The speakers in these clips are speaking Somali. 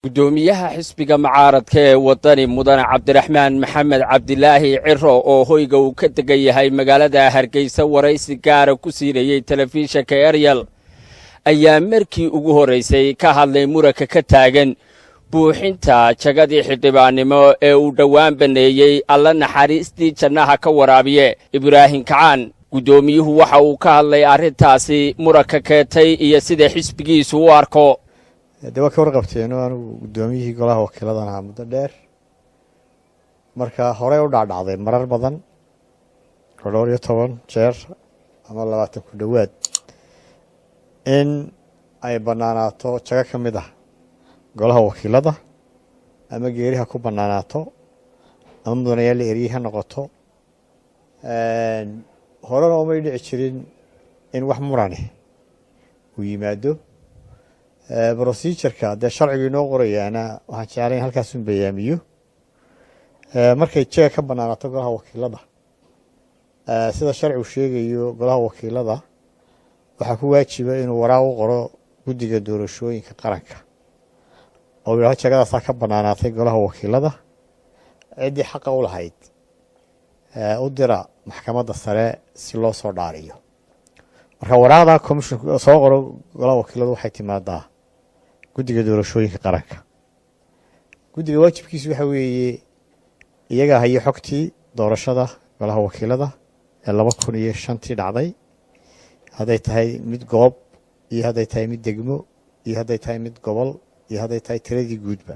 Gudoomiyaha xisbiga mucaaradka ee Wadani, mudane Cabdiraxmaan Maxamed Cabdilaahi Ciro, oo hoyga uu ka degan yahay magaalada Hargeysa waraysi gaara ku siinayey telefishinka Eryal, ayaa markii ugu horraysay ka hadlay muranka ka taagan buuxinta jagadii xildhibaannimo ee uu dhowaan banneeyey, Alla naxariistii jannaha ka waraabiye, Ibraahim Kacaan. Guddoomiyuhu waxa uu ka hadlay arrintaasi muranka keentay iyo sida xisbigiisu u arko. De waa ka warqabteeno, anigu guddoomiyihii golaha wakiiladan ahaa muddo dheer. Marka horey u dhacdhacday marar badan oo dhowr iyo toban jeer ama 20 ku dhowaad in ay bannaanaato jago ka mid ah golaha wakiilada, ama geeriha ku bannaanaato ama mudanayaal la eriyey ha noqoto. Horena umay dhici jirin in wax murane uu yimaado. Procedureka dee sharcigu inoo qorayaana waxaan jeclay in halkaasun bayaamiyo. Markay jaga ka bannaanaato golaha wakiilada, sida sharcigu sheegayo, golaha wakiilada waxaa ku waajiba inuu waraaq u qoro guddiga doorashooyinka qaranka oo yidhahdo jagadaasaa ka bannaanaatay golaha wakiilada, ciddii xaqa u lahayd u dira maxkamadda sare si loo soo dhaariyo. Marka waraaqda commissionku soo qoro golaha wakiiladu waxay timaadaa guddiga doorashooyinka qaranka. Guddiga waajibkiisu waxa weeye iyagaa hayo xogtii doorashada golaha wakiilada ee 2005-tii dhacday, hadday tahay mid goob iyo hadday tahay mid degmo iyo hadday tahay mid gobol iyo hadday tahay tiradii guudba.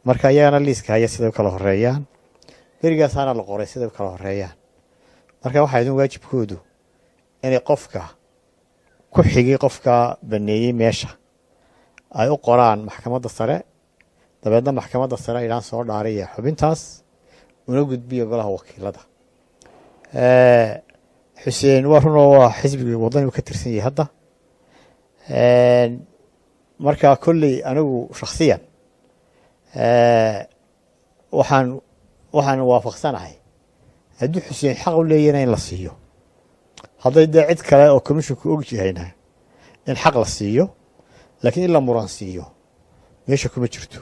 Marka iyagana liiska haya siday u kala horeeyaan, berigaasaana la qoray siday u kala horeeyaan. Marka waxay idin waajibkoodu inay qofka ku xigay qofka baneeyey meesha ay u qoraan maxkamadda sare, dabeedna maxkamadda sare ay idhaan soo dhaariya xubintaas, una gudbiya golaha wakiilada. Xuseen waa runoo, waa xisbiga Wadani uu ka tirsan yahay hadda. Marka kolley anigu shakhsiyan waxaan waafaqsanahay haddii Xuseen xaq u leeyahna in la siiyo, hadday dee cid kale oo commissionku og yahayna in xaq la siiyo, laakiin in la muran siiyo meesha kuma jirto.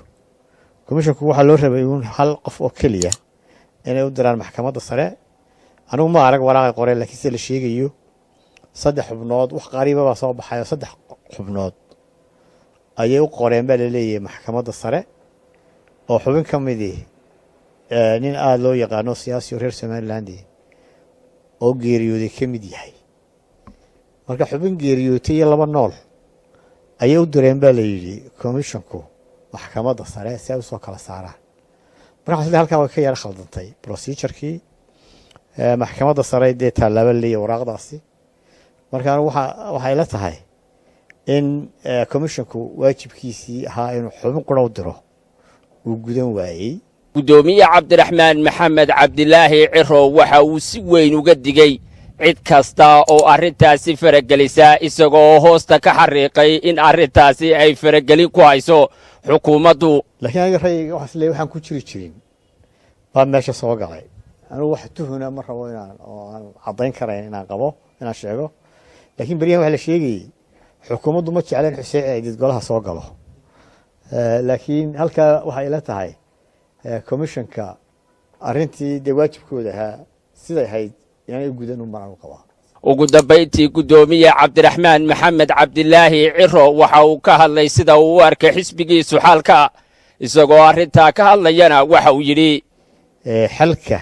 Commissionku waxaa loo rabay uun hal qof oo keliya inay u diraan maxkamadda sare. Anigu ma arag waraaqay qoreen, lakiin sida la sheegayo saddex xubnood, wax qariiba baa soo baxay oo saddex xubnood ayay u qoreen baa laleeyahay maxkamadda sare, oo xubin ka midii nin aada loo yaqaano siyaasi oo reer Somaliland oo geeriyooday ka mid yahay. Marka xubin geeriyootay iyo laba nool ayay u direen baa la yidhi commissionku maxkamadda sare si ay usoo kala saaraan. Marka waxaa halkaa way ka yara khaldantay procedurekii maxkamadda sare dee tallaaba leeyahy waraaqdaasi. Marka anigu waxay la tahay in commissionku waajibkiisii ahaa inuu xubin qura u diro uu gudan waayey. Guddoomiye Cabdiraxmaan Maxamed Cabdilaahi Ciro waxa uu si weyn uga digey cid kasta oo arrintaasi faragelisa, isagoo hoosta ka xariiqay in arrintaasi ay faragelin ku hayso xukuumaddu. Laakiin aniga ra'yiga waxaa is leeyahay waxaan ku jiri jirin baa meesha soo galay. Anigu wax tuhuna ma rabo inaan oo aan caddayn karayn inaan qabo inaan sheego, laakiin beryahan waxa la sheegayey xukuumaddu ma jecleen Xuseen Ciidid golaha soo galo. Laakiin halkaa waxay ila tahay commissionka arrintii dee waajibkooda ahaa siday ahayd inaanay gudan un baan u qabaa. Ugu dambayntii, guddoomiye Cabdiraxmaan Maxamed Cabdilaahi Ciro waxa uu ka hadlay sida uu u arkay xisbigiisu xalka. Isagoo arrintaa ka hadlayana waxa uu yidhi: Xalka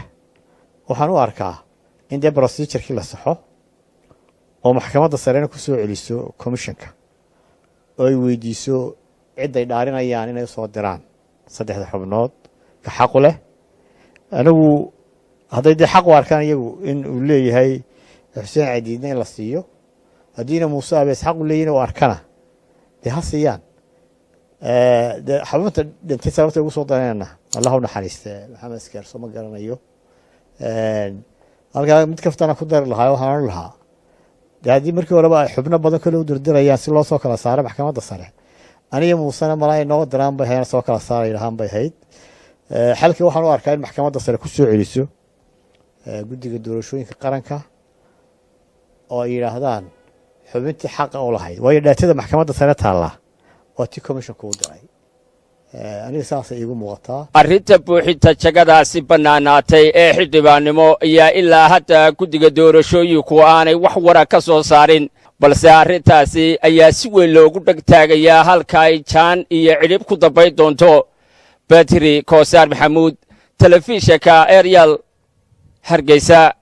waxaan u arkaa in dee procedurekii la saxo oo maxkamadda sarena ku soo celiso commissionka oo ay weydiiso cidday dhaarinayaan inay usoo diraan saddexda xubnood ka xaqu leh. Anigu hadday dee xaq u arkaan iyagu in uu leeyahay Xuseen Cadiidna in la siiyo, haddiina Muuse Abees xaq u leeyihin u arkana, dee ha siiyaan. Dee xubinta dhintay sababta ugu soo daranayna, Allah u naxariiste, Maxamed Iskeerso ma garanayo. Halkaa mid kaftana ku dari lahaa, waxaan odhan lahaa dee haddii markii horeba ay xubno badan kale u dirdirayaan si loo soo kala saaro maxkamadda sare, aniga Muusena malaa ay noo diraan bay ahayd, soo kala saaray lahaan bay ahayd. Xalkii waxaan u arkaa in maxkamadda sare ku soo celiso guddiga doorashooyinka qaranka oo ay yidhaahdaan xubintii xaqa u lahayd, waayo datada maxkamadda sare taallaa waa tii commissionku u diray. Aniga saasay iigu muuqataa. Arrinta buuxinta jagadaasi bannaanaatay ee xildhibaannimo ayaa ilaa hadda guddiga doorashooyinku aanay wax wara ka soo saarin, balse arrintaasi ayaa si weyn loogu dheg taagayaa halka ay jaan iyo cidhib ku dambayn doonto. Batri Koosaar Maxamuud, telefishinka Eryal, Hargeysa.